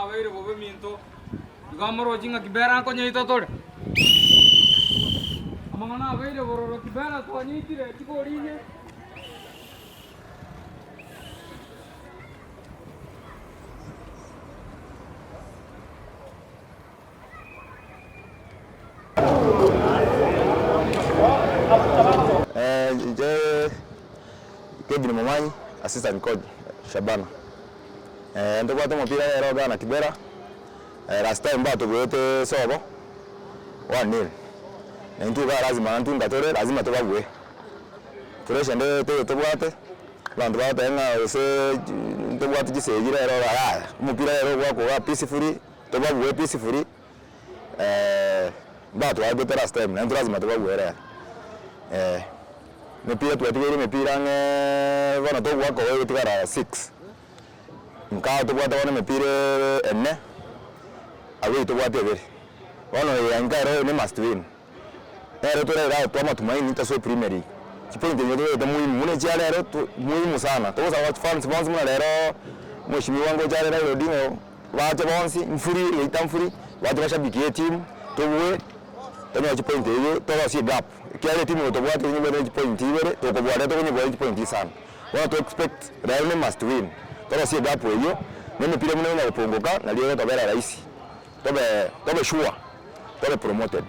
abeire bobe minto, igo amoroche ng'a Kibera nkonyeita tore. Amang'ana abeire bororo Kibera twanyeitire chigori inye. Inche Kevin Momanyi, assistant coach Shabana. Ntobwate omopira rero iga na Kibera, last time mbatobuete sobo one nil. Na intwe iga lazima naintwe inga tore lazima tobabue. Pressure ende teiyo tobwate, abanto bagoteba ng'a gose ntobwate chisegi rero iga yaya, omopira rero ogoakwa igaa peacefully. Tobabue peacefully mbatwagete last time naintwe lazima tobabue rero eh. Emepira twatigeire emepira ang'eeee bono togoaka oyo egotigara six, nka tobwate bono emepira ene, away tobwate ebere. Bono eye nka ero ne must win, nero toraira twa matumaini tosoe premier league. Chipoint echi tobegete muhimu buna echia rero to muhimu sana, togosaba chifans bonsi buna reroo mweshimiwa ngocha are Raila Odinga. Bache bonsi mfuri geita mfuri, bache bashabikie etimu, tobue, tonyore chipoint eyio, torosie egap, ekiagera etimu eye tobwate tonyebwate ne chipoint ibere, tokobua rero tokonyebua chipoint isano. Bono to expect rero ne must win, torosie egap eyio, na emepira buna eye gopunguka, nario egotobera rahisi, tobe tobe sure, tobe promoted.